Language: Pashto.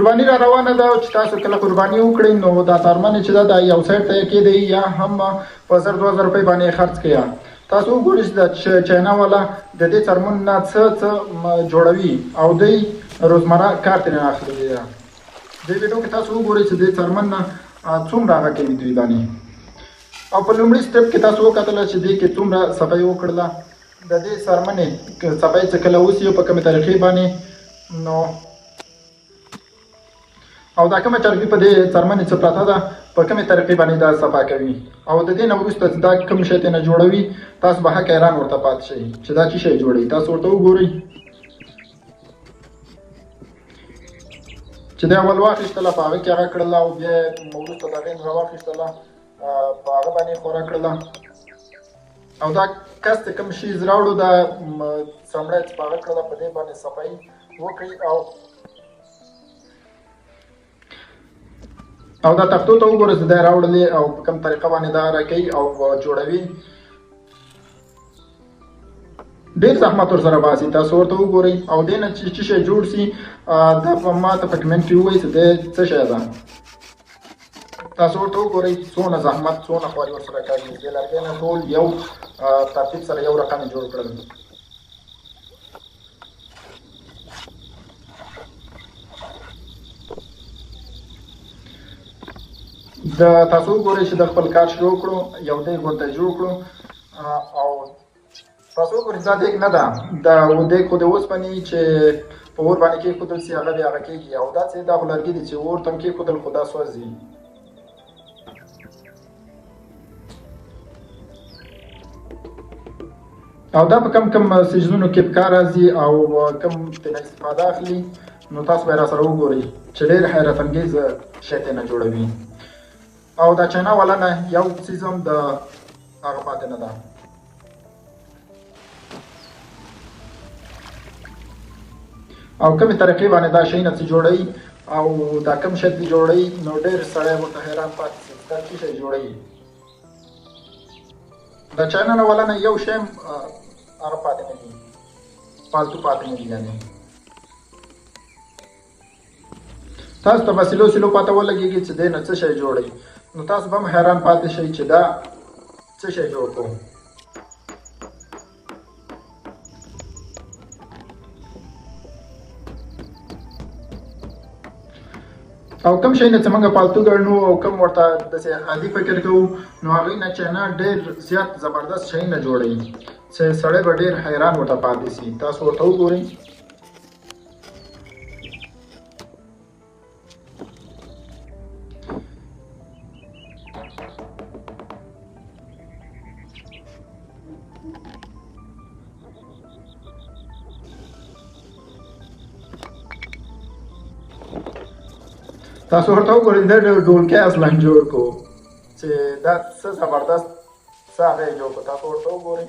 قرباني را روانه ده چې تاسو کله قرباني وکړئ نو دا څرمنې چې ده دا یو سایډ ته یې کېږدئ یا هم په 1000 2000 روپۍ باندې خرڅ کړئ. تاسو وګورئ چې د چاینا والا د دې څرمن نه څه څه جوړوي او دوی روزمره کار ترې اخلي. دې ویډیو کې تاسو وګورئ چې دې څرمن نه څومره هغه کوي دوی باندې. او په لومړي سټپ کې تاسو وکتله چې دې کې څومره صفایي وکړله د دې څرمنې صفایي چې کله وسي په کومې طریقې باندې نو او دا کومه چربي په دې څرمنې څه پرته ده په کومې طریقې باندې دا صفا کوي او د دې نه وروسته چې دا کوم شی ترې نه جوړوي تاسو به حق حیران ورته پاتې شئ چې دا څه شی جوړوي. تاسو ورته وګورئ چې دا اول واخیستله په هغه کې هغه کړله او بیا وروسته د هغې نه راواخیستله په هغه باندې خوره کړله او دا کس ته کوم شیز راوړو دا څمړی چې په هغه کړله په دې باندې صفایي وکړي او دا تختو ته وګوره چې دا راوړلې او په کوم طریقه باندې دا راکوي او جوړوي. ډېر زحمت ورسره باسي. تاسو ورته وګورئ او دې نه چې څه شی جوړ سي دا په ما ته په کمنټ کې ووایئ چې دی څه شی ده. تاسو ورته وګورئ څونه زحمت څونه خواري ورسره کاږي. دې لرګی نه ټول یو ترتیب سره یو رقم یې جوړ کړل. د تاسو وګورئ چې د خپل کار شروع کړو یو دیګ ورته جوړ کړو او تاسو وګورئ دا دیګ نه ده، دا دیګ خو د اوسپنې چې په اور باندې کېښودل سي هغه بیا هغه کېږي او دا چې دا خو لرګي دي چې اور ته هم کېښودل خو دا سوځي. او دا په کم کم سیزونو کې په کار راځي او کم ترې استفاده اخلي نو تاسو به را سره وګورئ چې ډېر حیرت انګیز شی ترې نه جوړوي. او دا چاینا والا نه یو څیز هم د هغه پاتې نه ده. او کومې طریقې باندې دا شیونه څه جوړوي او دا کوم شی ترې جوړوي نو ډېر سړی ورته حیران پاتې شي چې دا څه شی جوړوي. د چاینا نه والا نه یو شی هم هغه پاتې نه دي، فالتو پاتې نه دي. یعنې تاسو ته به سلو سلو پته ولګېږي چې دی نه څه شی جوړوي نو تاسو به هم حیران پاتې شئ چې دا څه شی جوړ کړو. او کوم شی نه چې موږ پالتو ګڼو او کوم ورته داسې عادي فکر کوو نو هغوی نه چاینا ډېر زیات زبردست شیونه جوړوي چې سړی به ډېر حیران ورته پاتې سي. تاسو ورته وګورئ. تاسو ورته وګورئ دا ډولکی اصلا جوړ کو چې دا څه زبردست څه هغه یې جوړ کړو. تاسو ورته وګورئ.